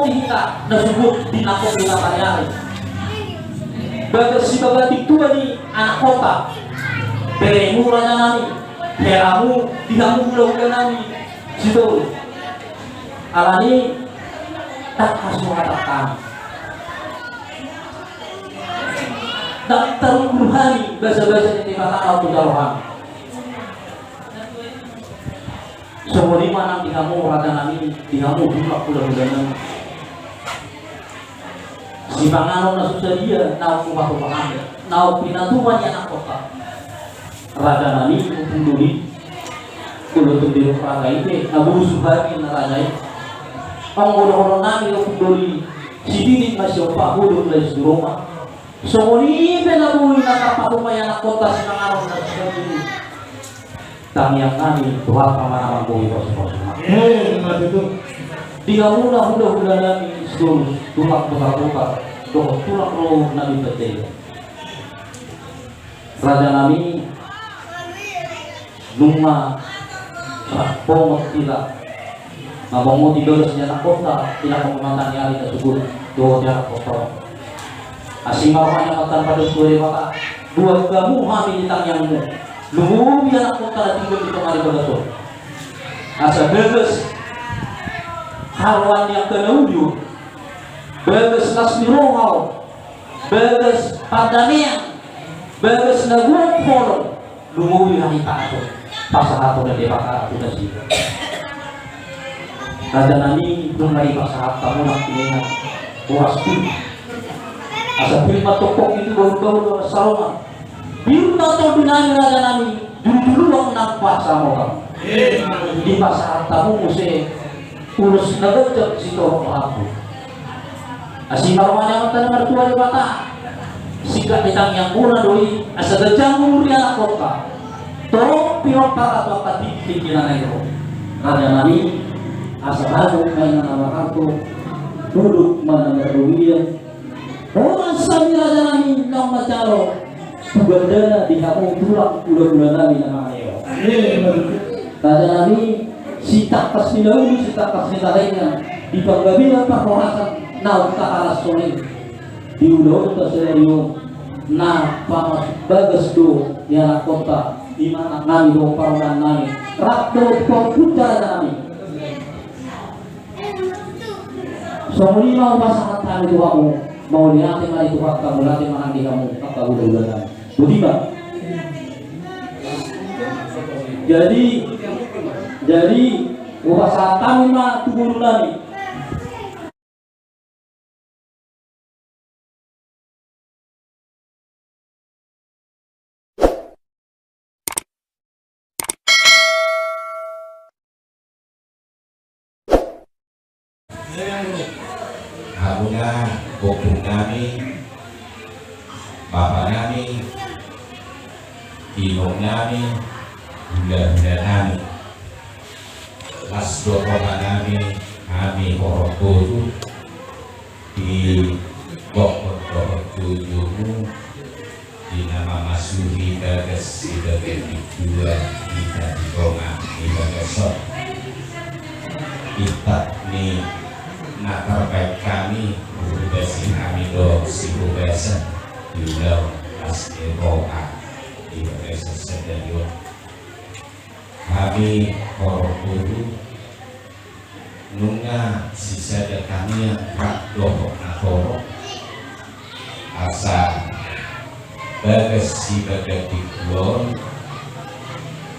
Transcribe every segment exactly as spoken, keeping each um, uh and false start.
hita na subur di nangkok di na pariari. Bagas sibagas di tua ni anak kota. Beremu raja nami, heramu di hamu hulahula nami. Situ. Alani tak kasuara kami. Tak tarukur hami basa-basa di Debata tu jauhan. Songon i ma nang di hamu raja nami, di hamu hulahula nami. Sipanganon na so sadia, naung hupasahat hami, naung pinatua ni anak kota. Raja nami, Ompung Doli. Molo tung didok raja i pe, na bosur hami na raja i. Anggo dohonon nami Ompung Doli, sididi ma siompa, hudon ma siompa. Songon i pe na boi na tarpatupa i anak kota, sipanganon na so sadia. Tangiang nami, Tuhan pamanamon boi pasupasu ma. Eh, ima tutu. Di hamu na hulahula nami, seluruh tulang Botarbotar dohot tulang rorobot nami Pete. Raja nami, nunga rap bongot hita mamongoti bagas ni anak kota, di na pamamatan ni ari na subur dohot ni anak kota. Asi ma roha ni amanta na partua Debata, buat hamu hami di tangiangmu. Lumobi anak kota na tinggal di tonga ni bagas on. Asa bagas haroan ni angka na uli on, bagas las ni roha on, bagas pardamean, bagas na goar holong. Lumobi hami pasahat, pasahaton ni Debata tu nasida. Raja nami, dung na dipasahat hamu nangkiningan, boras pir. Asa pir ma tongkok i tu bahulbahul na marsarongan. Pir ma tondi nami raja nami, julu-juluan nang pasahaton. Dipasahat hamu muse ulos na ganjang sitorop rambu. Asi ma roha ni amanta na martua Debata. Singkat ni tangiangmuna do i, asa ganjang umur ni anak kota. Torop pinompar tu angka tingki-tingki na naeng ro. Raja nami, asa bagot ma inna na marhalto, buduk ma na marrugian. Horas hami raja nami naung manjalo tu gandana di hamu tulang hulahula nami na mangaleon. Raja nami, sitangkas ni na uli, sitangkas ni na lehonan, di panggabean parhorasan naung tahalashon i, di ulaonta sadari on, na pamasuk bagas do di anak kota, di manang nami do parhorasan nami, rap do pangpunca raja nami. Songon i ma hupasahat hami tu hamu, mauliate ma di Tuhanta, mauliate ma nang di hamu angka hulahula nami. Boti ma. Jadi, jadi hupasahat hami ma tu boru nami. Hamuna ompung nami, bapa nami, inong nami, hulahula nami. Las do roha nami, hami horong boru, di gokhon dohot jujumu, di na mamasuhi bagas sibagas di dua hita di tonga ni bagas on. Intak ni na tarbaen hami, hubasi hami do sihubasan di ulaon las ni roha di bagas sadari on. Hami horong boru, nunga sisada tangiang rap dohot na torop, asa bagas sibagas di dua on,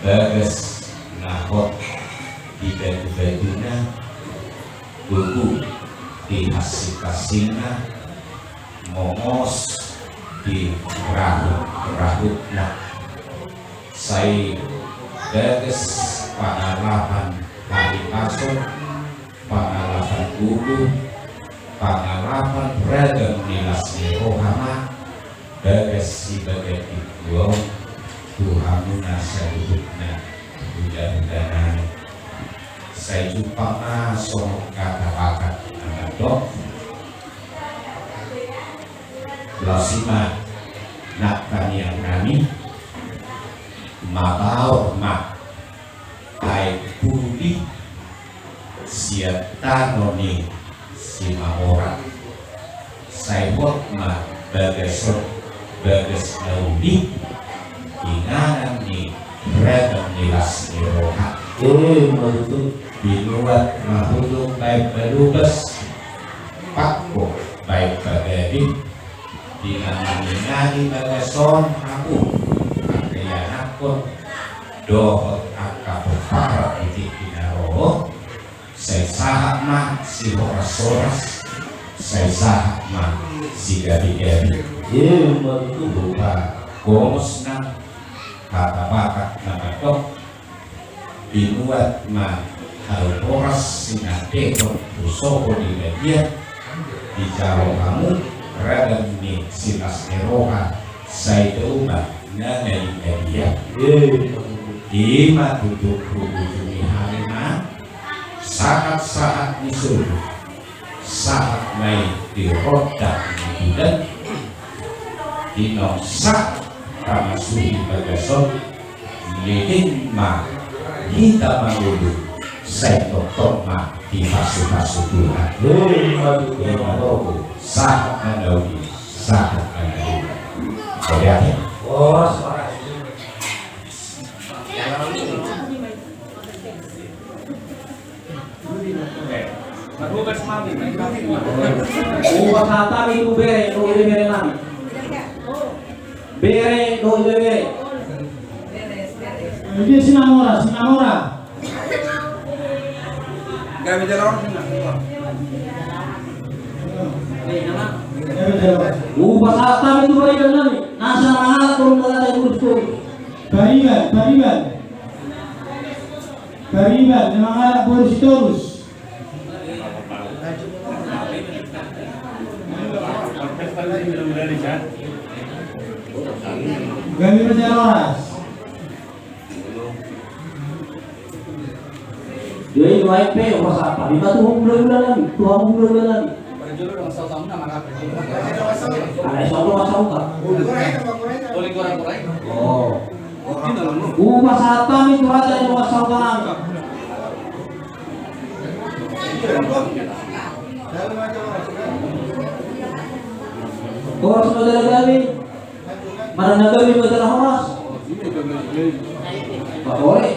bagas na hot di batubatuna, gogo di hansinghansinganna, mongos di rahutrahutna. Sai bagas pangalapan hahipason, pangalapan ulu, pangalapan ragam ni las ni roha ma bagas sibagas di dua on tu hamuna saluhutna hulahula nami. Sai jumpang ma songon kata bakat na mandok. Laos i ma nang tangiang nami, mabaor ma aek pudi sian tano ni Simanjorang. Sai hot ma bagas on, bagas na uli, inganan ni ragam ni las ni roha. Ima tutu. Binuat ma hudung baen balubas, pakko baen pagabe. Di na mangingani bagas on hamu, angka ianakhon dohot angka pomparan di tingki na ro. Sai sahat ma sihoras-horas, sai sahat ma sigabe-gabe. Ima tutu. Rupa gomosna hata Batak na mandok: Binuat ma hau boras sinandehon tu sopo di badia. Dijalo hamu ragam ni silas ni roha, sai dao ma na naeng badia. Ima tutu. Huujungi hami ma sahat-sahat ni solu, sahat ma i di rondang ni bulan. Di naung sahat pamasuhi bagas on, leleng ma hita mangolu, sai tongtong ma dipasu-pasu Tuhan. Ima tutu. Ima tutu. Sahat ma na uli, sahat ma na uli. Oke, oke. Horas, horas. Hupasahat hami tu bere dohot ibebere nami. Bere dohot ibebere. Dia Sinamora, Sinamora. Hupasahat hami tu bere nami. Nasa mangalap tu rumah tangga guru sekolah. Pariban, Pariban. Pariban, na mangalap boru Sitorus. Gabe ma jala horas. Jadi nuaeng pe hupasahat hami ma tu hamu hulahula nami, tu hamu hulahula nami. Alai songon na masa uta. Oh. Hupasahat hami tu raja ni dongan sahuta nami. Horas ma jala gabe. Manang na gabe ma jala horas. Patole.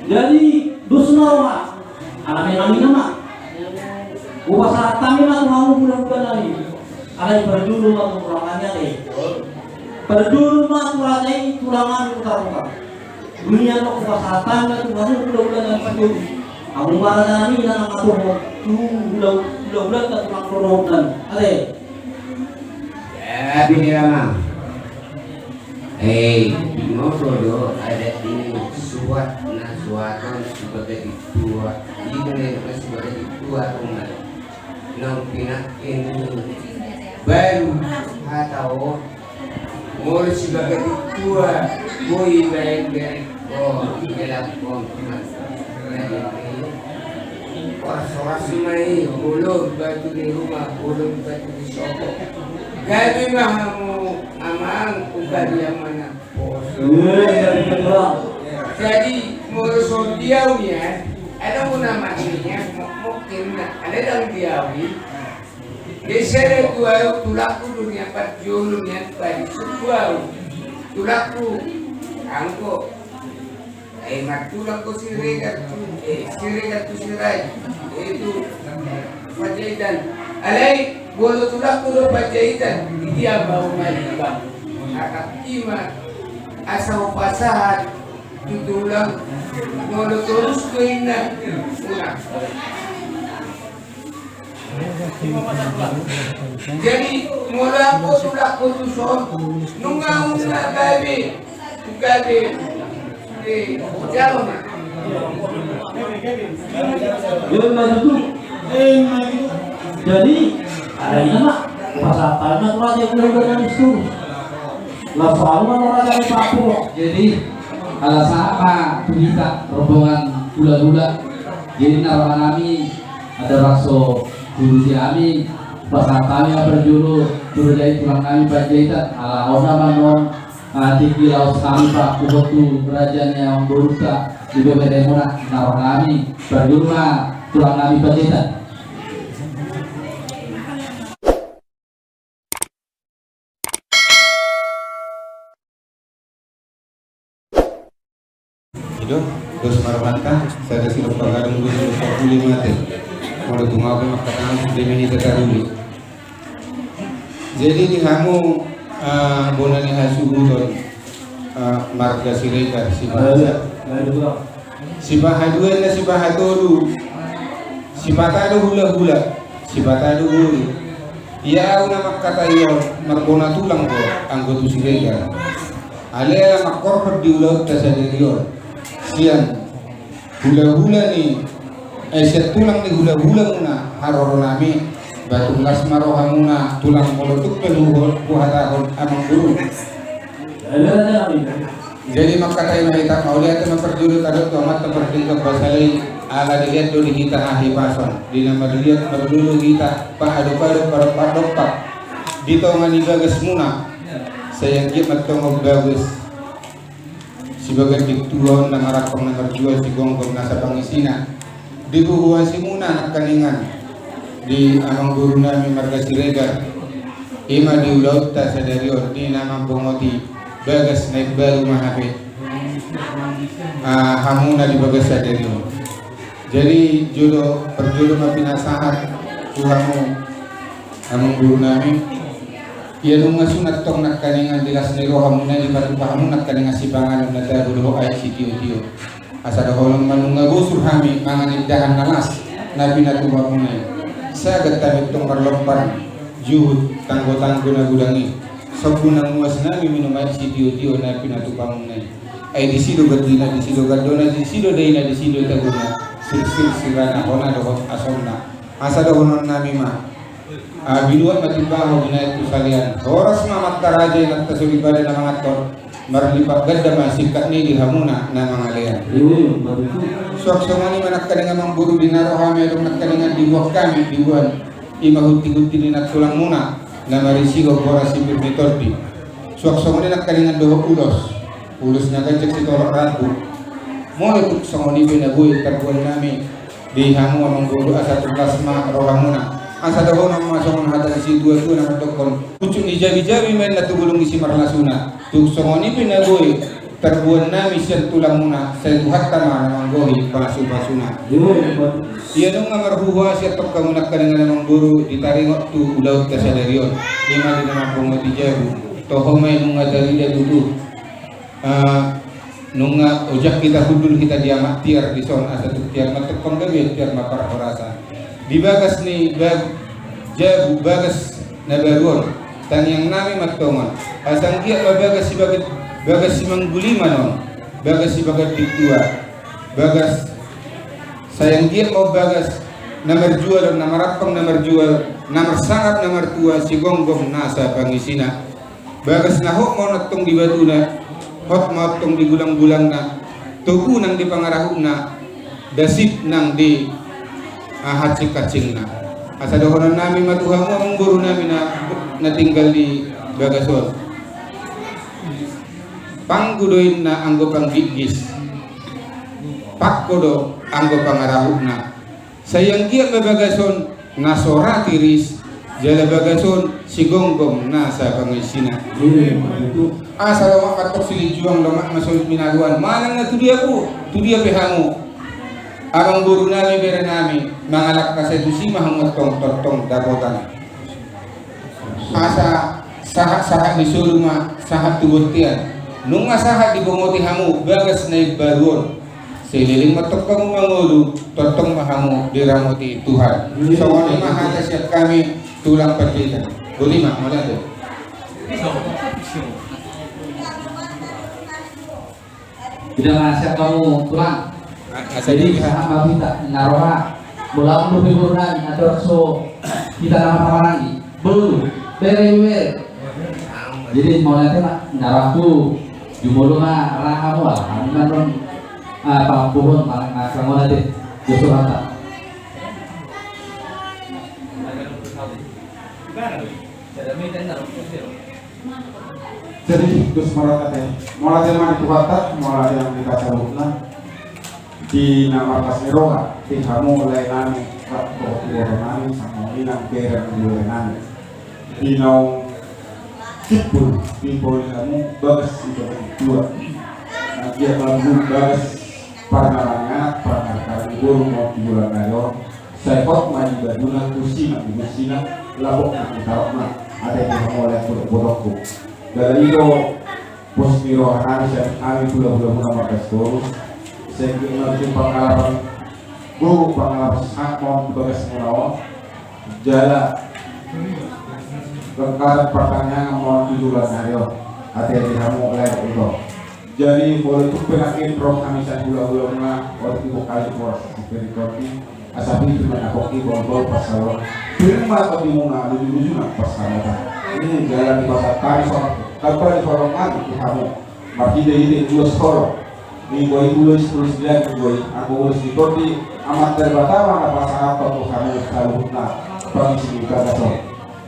Jadi dos ma roha. Ala memang i nama. Hupasahat hami ma tu hamu hulahula nami. Alai parjolo ma tu tulang nami, ate. Parjolo ma tu raja i, tulang nami Hutaruta. Nian ma hupasahat hami ma tu hamu hulahula nami. Hamu ma raja nami na mangaturhon tu hula-, hulahulanta tulang rorobot nami, ate. Jadi, amang. Eh, binoto do adat ni suhat na suhaton sibaga di tua. Di na suhat di tua, rumah. Naung pinangke ni baru hata on. Molo sibaga di tua, boi baen berek on, elak on. Horas-horas ma i, bolon batu ni ruma, bolon batu ni sopo. Gabe ma hamu amang, upa di amang na. Jadi molo songon di au nian, adong na mangke nian, mungkin na, alai ndang di au i. Jadi sada tu au, tulangku do nian, parjolo nian, parisuk tu au. Tulangku, anggo. Eh, martulang do Siregar tu, eh, Siregar tu Sirait. Eh, tu Panjaitan. Alai, molo tulangku do Panjaitan, di dia mau mali bang. Angka i ma asa hupasahat tu tulang, molo torus do inna. Unang. Jadi molo anggo tulangku tuson, nunga unang gabe, gabe, eh, jalo ma. Ima tutu. Jadi, ala i nama, hupasahat hami ma tu raja i, hulahula nami Sitorus. Laos hamu ma raja ni Papua. Jadi, ala sahat ma tu hita rombongan hulahula. Jadi, na roha nami, asa raso tu hita nami, hupasahat hami ma parjolo tu raja i, tulang nami Panjaitan, ala on ma nuaeng, ah, tingki laos hami pakuhon tu raja ni amangborunta, di bebere muna, na roha nami, parjolo ma tulang nami Panjaitan. Dos, dos ma rohanta, sada sidok pagadung, dua sidok papuli mate. Molo tung au pe mangkatahon, sude ma hita taruli. Jadi di hamu, ah, bona ni hasuhuton, ah, marga Siregar, sipahasa. Sipahaduan na sipahatolu, sipatado hulahula, sipatado boru. Ia au na mangkatai on, marbona tulang do anggo tu Siregar. Alai ala mangkorhon di ulaonta sadari on sian hulahula ni, eh, sian tulang ni hulahulamuna, haroronami, ba tung las ma rohamuna, tulang, molo tung pe huho-, huhatahon amangboru. Jadi mangkatai ma hita, mauliate ma parjolo tadok tu Amanta Pardenggan Basa Lain, ala dilehon do di hita hahipason, di na marliat marlolo hita, paadop-adop, padompak-dompak di tonga ni bagasmuna. Sai anggiat ma antong on bagas sibagas dituaon na marampang na marjual, sigomgom nasa pangisina. Dihuhuasimuna nangkaningan di amangborunami marga Siregar, i ma di ulaonta sadari on, di na mambongoti bagas na imbaru ma hape, ah, hamuna di bagas sadari on. Jadi jolo, parjolo ma pinasahat tu hamu amangborunami. Ia nunga sunat tong nangkaningan di las ni rohamuna, dipatupa hamu nangkaningan sipanganon na tabo dohot aek sitio-tio. Asa dohonon ma nunga bosur hami mangan indahan na las na pinatupamuna i. Sagat hami tong marlompan juhut tanggotanggo na godang i. Sombu na muas nami minum aek sitio-tio na pinatupamuna i. Ai disi do gandina, disi do gandona, disi do daina, disi do tagona, sirsir sirana, hona dohot asomna. Asa dohononnami ma, ah, binuat ma timbaho binahen tu salean. Horas ma amanta raja, inanta soripada na manganhon, marlipat ganda ma singkat ni di hamuna na mangalean. Suang songon i ma nangkaningan amangboru, di na ro hami adong nangkaningan dibuat hami, dibuat i ma hunti-hunti ni nantulangmuna na marisihon boras sipir ni tondi. Suang songon i nangkaningan dohot ulos, ulos na ganjang sitorop rambu. Molo tung songon i pe na boi tarbuan nami di hamu amangboru, asa tung las ma rohamuna. Asa dohonon ma songon hata ni situa-tua na mandokkon, pucuk ni jabi-jabi ma inna tu bulung ni simarlasuna. Tung songon i pe na boi tarbuan nami sian tulangmuna, sai Tuhanta ma na manggohi pasu-pasuna. Ia nunga marhuhuasi antong hamu nangkaningan amangboru, di taringot tu ulaonta sadari on, i ma di na mambongoti jabu. Toho ma i nunga tarida tutu. Ah, nunga ojak hita hundul hita di amak tiar dison, asa tung tiar ma antong panggabean, tiar ma parhorasan. Di bagas ni bag-, jabu, bagas na baru on, tangiangnami ma antong on, asa anggiat ma bagas sibagas, bagas simangguliman on, bagas sibagas diktua, bagas, sai anggiat ma on bagas na marjual on, na marampang na marjual, na marsangap na martua, sigomgom nasa pangisina. Bagas na hot ma on antong di batuna, hot ma on antong di gulang-gulangna, togu nang di pangarahutna, dasip nang di, ah, hansing-hansingna. Asa dohononnami ma tu hamu amangborunami na, na tinggal di bagas on. Panggu do inna anggo panggigis, pangko do anggo pangarahutna. Sai anggiat ma bagas on na so ra tiris, jala bagas on sigomgom nasa pangisina. Asa lomak ma antong silinjuang, lomak ma so minaluan, manang na tu dia pe, tu dia pe hamu, amangborunami, berenami, mangalangka, sai tusi ma hamu antong tongtong dapotan. Asa sahat-sahat ni solu ma sahat tu bontean. Nunga sahat dibongoti hamu bagas na imbaru on, sai leleng ma antong hamu mangolu, tongtong ma hamu diramoti Tuhan. Songon i ma hata sian hami, tulang panjaitan. Boti ma, mauliate. Ida ma sian hamu tulang. Jadi sahat ma hita, na roha. Molo au dope borunami, andorang so hita na marhahamaranggi, boru, bere, bere. Jadi mauliate ma, na rohangku, jumolo ma ra hamu, ala hami ma non, ah, pangapulon, pang-, ah, pangona te, Joshua Hanta. Jadi, terus mauliate, mauliate ma di Tuhanta, mauliate nang di hita saluhutna, di na marlas ni roha, di hamu laenami, rap dohot ibotonami, songon i nang bere ni laenami. Di naung simpul, di pauli hamu, bagas sibagas diktua. Anggiat ma bagas Parnamangan, parnamangan boru ma on di bulan na ro. Sai hot ma di baduna, tusi ma di musina, labok ma di tarokna. Ate di hamu lae, boru, borungku. Jala i do pos ni roha nami, sian hami hula-hula muna marga Sitorus. Sai anggiat ma tutu pangalapan gogo, pangalapan sangap ma on di bagas muna on. Jala lengkapi partangiangan ma on di bulan na ro. Ate di hamu lae, boru. Jadi molo tung pe nangkin ro hami sian hula-hula muna, otik di bokal di boras si Peri Kopi, asa pir ma na hoki, bau-bau pasalamon. Pir ma tondimuna, luju-luju nang pansamotan. Ini jalan di pasar tani so, tanpa di sorong mati di hamu. Marhite-hite dua sorong. Ni boi ulos-ulos bilang ni boi, anggo ulos ni tondi, Amanta Debata ma na pasahathon tu hamu saluhutna pangisi ni bagas on.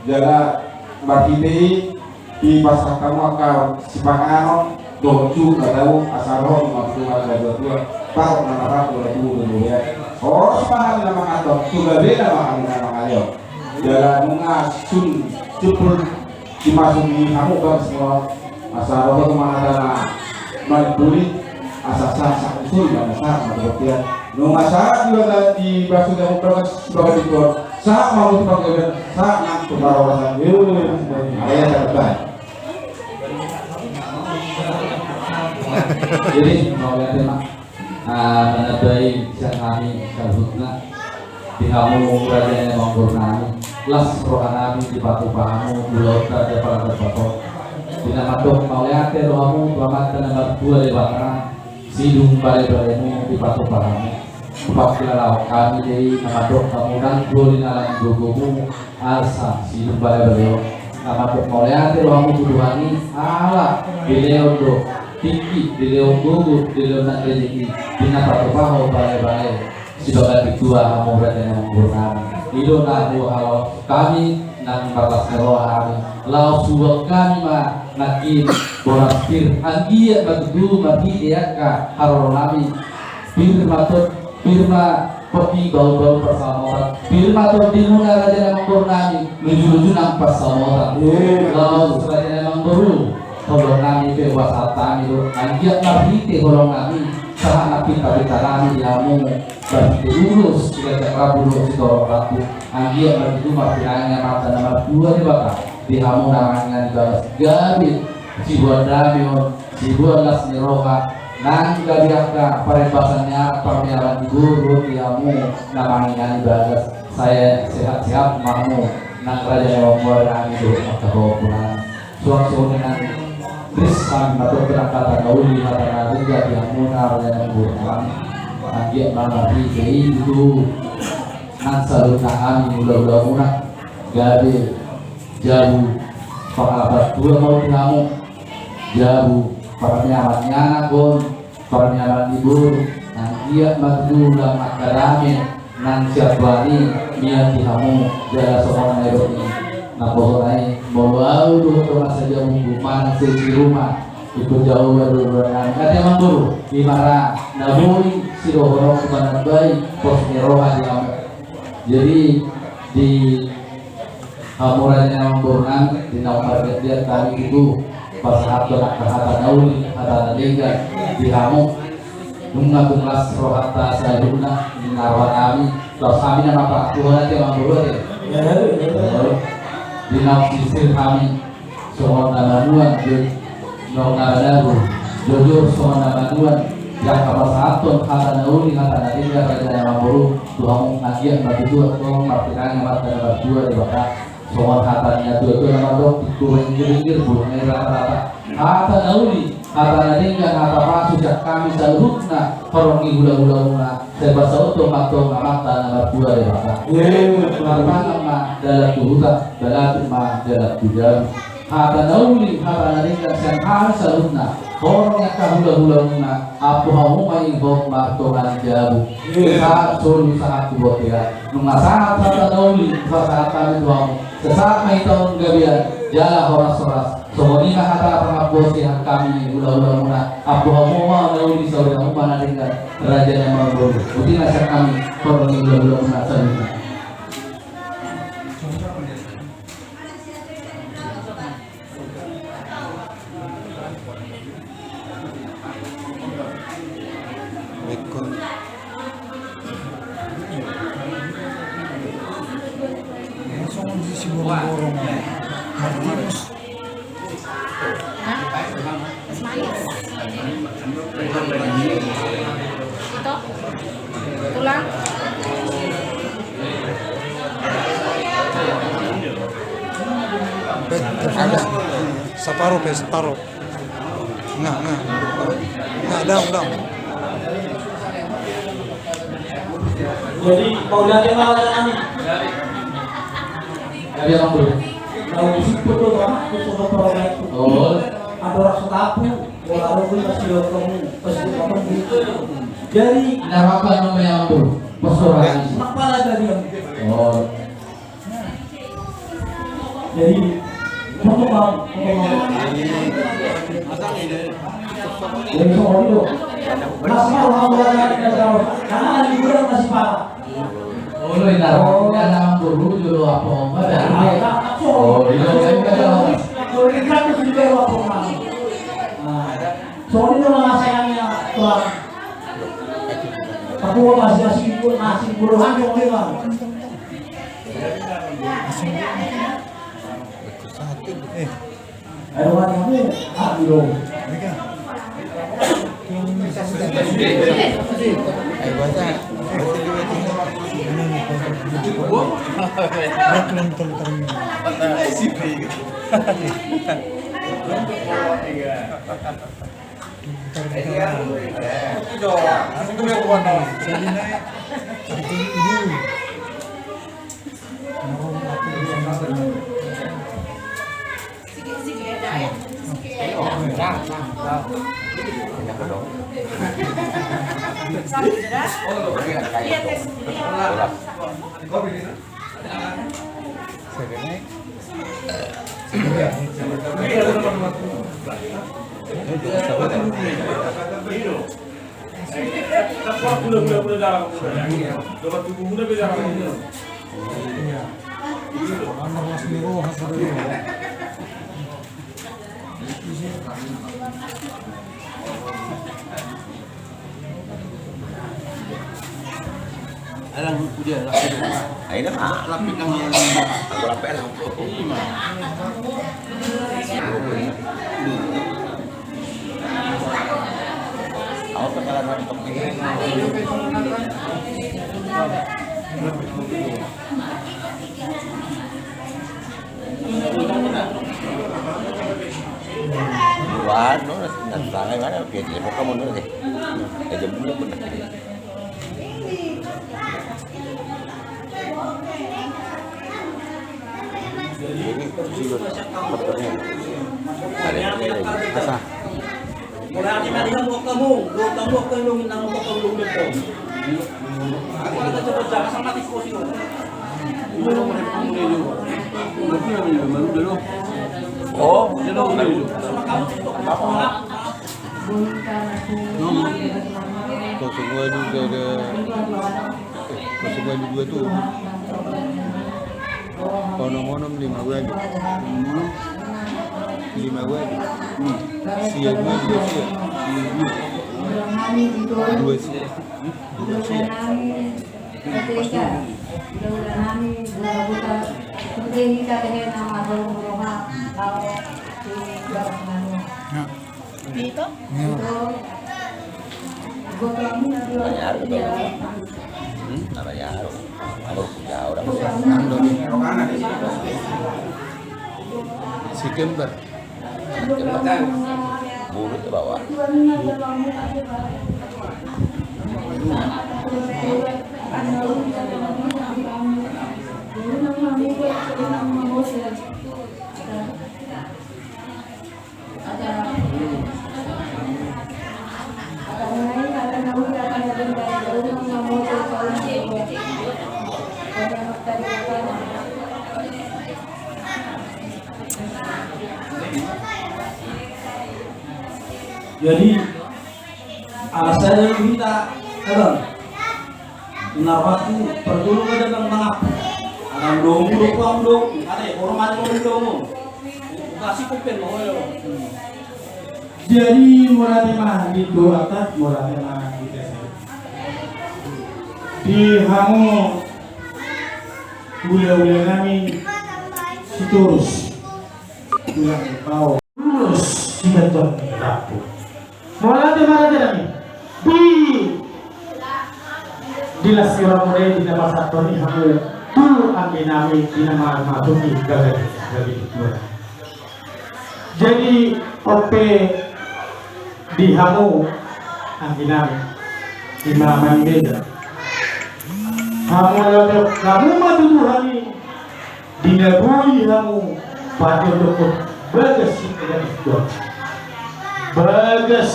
Jala marhite i, dipasahat hamu angka sipanganon dohot juguk na tabo, asa ro ma tu Tuhan na tua-tua, parok na maratu na tubu na lobean. Horas ma hami na manganhon, tu gabe na ma hami na mangalehon. Jala nunga sun jempol dimasuk ni hamu bagas muna on, asa ro ma tu hata na manimbuli, asa sahat-sahat ni solu ma na sahat ma tu bontean. Nunga sahat di bagasan, dimasuk ni hamu bagas, bagas ni Tuhan. Sahat ma hamu tu panggabean, sahat nang tu parhorasan. Yo, yo, yo. Ayo, sahat, sahat. Jadi, mauliate ma, ah, manambai sian hami saluhutna. Di hamu raja ni amangboru nami, las roha nami dipatupa hamu ulaonta di apala na pasahathon. Di na mandok mauliate do hamu tu Amanta na martua Debata, sidung bale-balemu dipatupa hamu. Hupakilalahon hami do i na mandok hamu nang doli na lam gogomu, asa sidung bale-bale on. Na mandok mauliate do hamu tu Tuhan i, ala dilehon do tingki, dilehon gogo, dilehon nang rejeki, di na patupahon bale-bale. Sibagas ni tua hamu raja ni amangboru nami. I do na huhalo hami nang marlas ni roha hami. Laos huboan hami ma nangkin boras pir. Anggiat ma tutu marhite angka haroro nami. Pir ma to-, pir ma hoki bau-bau pansamotan. Pir ma tondimuna raja ni amangboru nami. Luju-luju nang pansamotan. Laos raja ni amangboru, holong nami pe hupasahat hami do. Anggiat marhite holong nami, sahat nang pinta-pinta nami di hamu. Marhite ulos, siganjang rambu dohot sitorop rambu. Anggiat ma tutu marpinangi Amanta na martua Debata di hamu na mangihuthon bagas gabe, siboan dame on, siboan las ni roha, nang gabe angka parembasan ni anak, parmeaman ni boru di hamu na mangihuthon bagas. Sai sehat-sehat ma hamu nang raja ni amangboru nami dohot angka pahompu nami. Suang songon i nang ris hami mandok hata na uli, hata na denggan di hamuna raja ni amangboru nami. Anggiat ma marhite i tutu nang saluhutna hami hula-hula muna gabe jabu pangalapan tua ma on di hamu, jabu parmeaman ni anak on, parmeaman ni boru. Anggiat ma tutu lam angka dame nang sian Tuhan i mian di hamu. Jala songon na nidok ni naposo nai, molo ahu dohot dongan sajamungku manang seisi ruma, ingkon jahowa do roha nami. Ate amangboru, i ma ra na boi sidohononku manambai pos ni roha di hamu. Jadi di hamu raja ni amangboru nami, di naung margantian hami tutu pasahathon angka hata na uli, hata na denggan di hamu. Nunga tung las rohanta saluhutna, ninna roha nami, laos hami nama pakuhon ate amangboru ate. Di naung sirsir hami songon na manuan, jo-, naung na madabu, jojor songon na manuan, di angka pasahathon hata na uli, hata na denggan raja ni amangboru tu hamu. Anggiat ma tutu antong marpinangi Amanta na martua Debata. Songon hata ni natua-tua na mandok, tingku ringgir-ringgir, bulung ni rata-rata. Hata na uli, hata na denggan, hata pasu sian hami saluhutna horong ni hula-hula muna. Sai pasahathon ma antong Amanta na martua Debata. Marpangan ma dalan tu huta, balatuk ma dalan tu jabu. Hata na uli, hata na denggan sian hami saluhutna horong ni angka hula-hula muna. Ampu hamu ma i hot martonga ni jabu. Sahat solu sahat tu bontean. Nunga sahat hata na uli hupasahat hami tu hamu. Sahat ma hita on gabean jala horas-horas. Songon i ma hata pangampu sian hami hula-hula muna. Ampu hamu ma na uli, sauli hamu ma na denggan raja ni amangboru. Boti ma sian hami horong ni hula-hula muna saluhutna. Di Siborongborong, Martinus. Hah? Es manis. Itu. Tulang. Eh, ada. Saparo pe, saparo. Nga, nga. Nga, daong, daong. Jadi, mau lihat yang mana, Ani? Jadi, apa tuh? Kalau simpel tuh, Pak, itu sudah pernah itu. Oh. Ada rasa takut, kalau aku masih ketemu, pasti ketemu. Jadi, nah, apa namanya, Bro? Persoalan. Kepala dari yang. Oh. Jadi, untuk mau, untuk mau. Jadi, soal itu. Mas, mau, mau, mau, mau, mau. Karena lagi kurang masih parah. Oh, lo ini, oh. Ini anak guru dulu apa, Om? Ada? Iya, Pak. Oh, iya, iya, iya. Kalau ini gratis juga, Pak, Om. Nah, soal itu nama sayangnya, Tuhan. Aku masih, masih, masih puluhan, Om, Bang. Alang dia lapik. Ayo dah, lapik nang. Aku lapik lah. Iya. Buat, no, nasi tangan mana? Biar dia buka mundur deh. Aja mundur pun. Oh, kosong walu sada, eh, kosong walu dua tujuh. Onom onom lima walu. Lima walu. Sia dua, dua sia. Dua sia. Dua sia. Itu? Iya. Namanya Argo. Hmm? Namanya Argo. Argo Pujaura. Si Kembar. Si Kembar. Bulu di bawah. Jadi, alasanna hita, kan? Na waktu pertolongan datang mangap. Ada domu, domu, domu. Ada ya, hormat, domu, domu. Kasih kopen, mau ya. Jadi, mauliate ma di Tuhanta, mauliate ma di Tuhan. Di hamu Ulaula nami Sitorus, tulang Bao. Ulos siganjang ni rambu. Mauliate ma raja nami. Di, di las ni roha muna i, di na pasahathon i hamu tu anggi nami, di na ma-, masuki gabe, gabe tuan. Jadi, on pe di hamu anggi nami, di mama ni Mega. Hamu olo, hamu ma tutu hami di na boi hamu padohot bagas sian bagas dohot bagas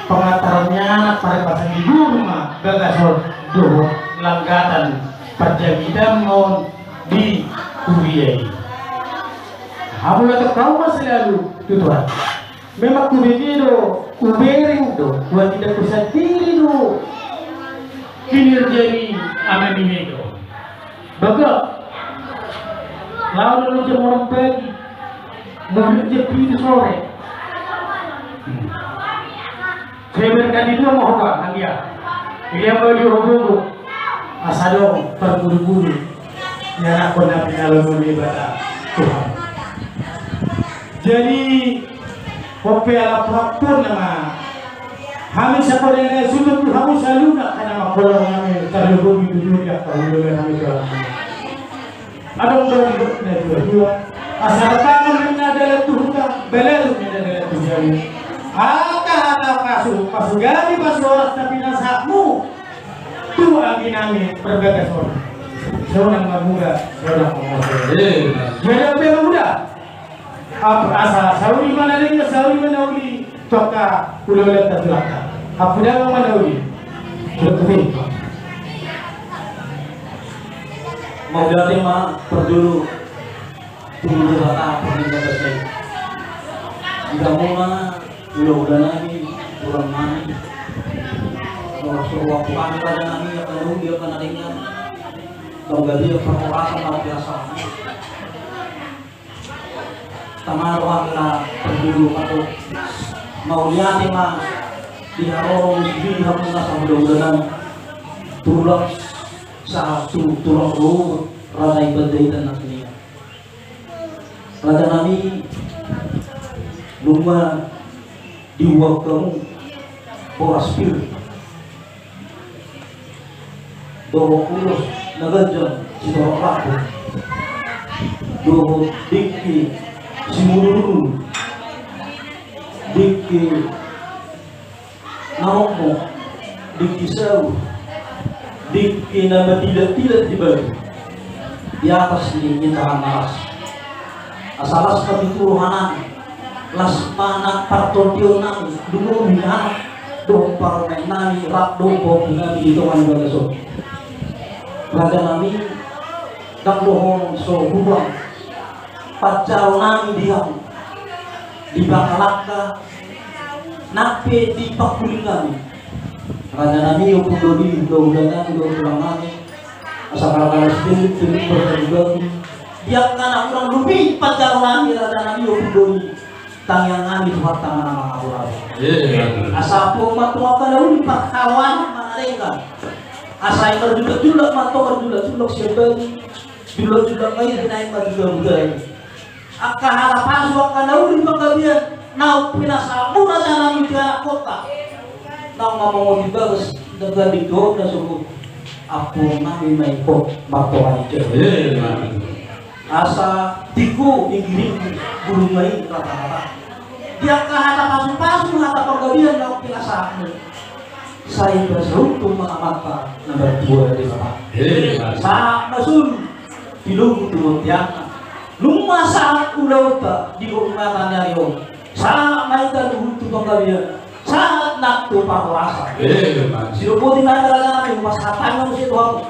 pangantaran ni anak, paripason ni boru ma bagas on dohot langgatan parjamitonna on di huria i. Hamu olo, hamu ma selalu tutu hami. Memang hubege do, hubereng do, huatik do, husandiri do kinerja ni ama ni Mega on. Bagak. Laho do jam onom pagi, mulak jam pitu sore. Hmm. Seberkan itu mau hoba, anggia. Dia mau dihobobo. Asa adong parburu-buru. Ia nakon na pinalomon ni Debata Tuhan. Jadi, on pe ala pahampuna ma. Hami sapoda na suhut tu hamu saluhutna, karena mangkolong hami tarlumobi tu dia, kalau hami dalam. Adong do na dua-dua. Asa tapangan na dalan tu huta, balalu na dalan tu jabu. Angka hata pasu, pasu gani, pasu horas na pinasahatmu tu anggi nami parbagas on. Sonang ma muda, sonang ma muda. Eh. Jadi, on pe ma muda. Ap-, asa saur ma na denggan, saur ma na uli, tu angka ulaulanta, tu angka ampu damang ma na uli. Sudah putih. Mauliate ma parjolo tu Debata pardenggan basa i. Di hamu ma ulaula nami, tulang nami. Molo so huaku hami raja nami, angka na uli, angka na denggan. Tong gabe parhorasan ma biasa. Tama rohangna parjolo, mauliate ma di haroro ni sidiham na sahuda-huda nami. Tulang sahat tu tulang rorobot, Raja i Panjaitan na sininga. Raja nami, nunga diuak hamu boras pir dohot ulos na ganjang sitorop rambu dohot dengke simudurudur, dengke na mokmok, dengke saur, dengke na matilat-tilat di batu di atas ni indahan na las. Asa las ma pintu roha nami, las ma nang partondion nami, lumobi anak dohot parumaen nami, rap dohot pahompu nami di tonga ni bagas on. Raja nami, ndang dohonon so hurang panjalo nami di hamu, di pangkalangka nang pe di pangkuling nami. Raja nami, ompung doli, ulaula nami dohot tulang nami. Asa parkala sipillit-pillit parjolo bagi di angka na hurang lobi panjalo nami, raja nami, ompung doli. Tangiang nami Tuhanta ma na mangapul-apul. Iya. Asa ampuon ma tu angka na uli parhaloan ma na denggan. Asa i marjulak-julak ma antong, marjulak-julak sian bagi, julak-julak ma i, naeng ma tu gabu-gabu. Angka hata pasu, angka na uli panggabean naung pinasahatmu raja nami tu anakkonta, naung mamongoti bagas na ganding dohot na sogot, ampuon nami ma ingkon martonga ni jabu. Eh, asa tingko inggiringmu, bulung ma i rata-rata. Di angka hata pasu-pasu, hata panggabean naung pinasahatmu, sai pasahathon ma Amanta na martua Debata. Eh, sahat ma solu, tilobu tu bonteanna. Nunga sahat ulaonta di bagasan ni ari on, sahat ma hita tu panggabean, sahat nang tu parhorasan. Eh, sidok boti ma hita, raja nami, pasahat hami muse tu hamu.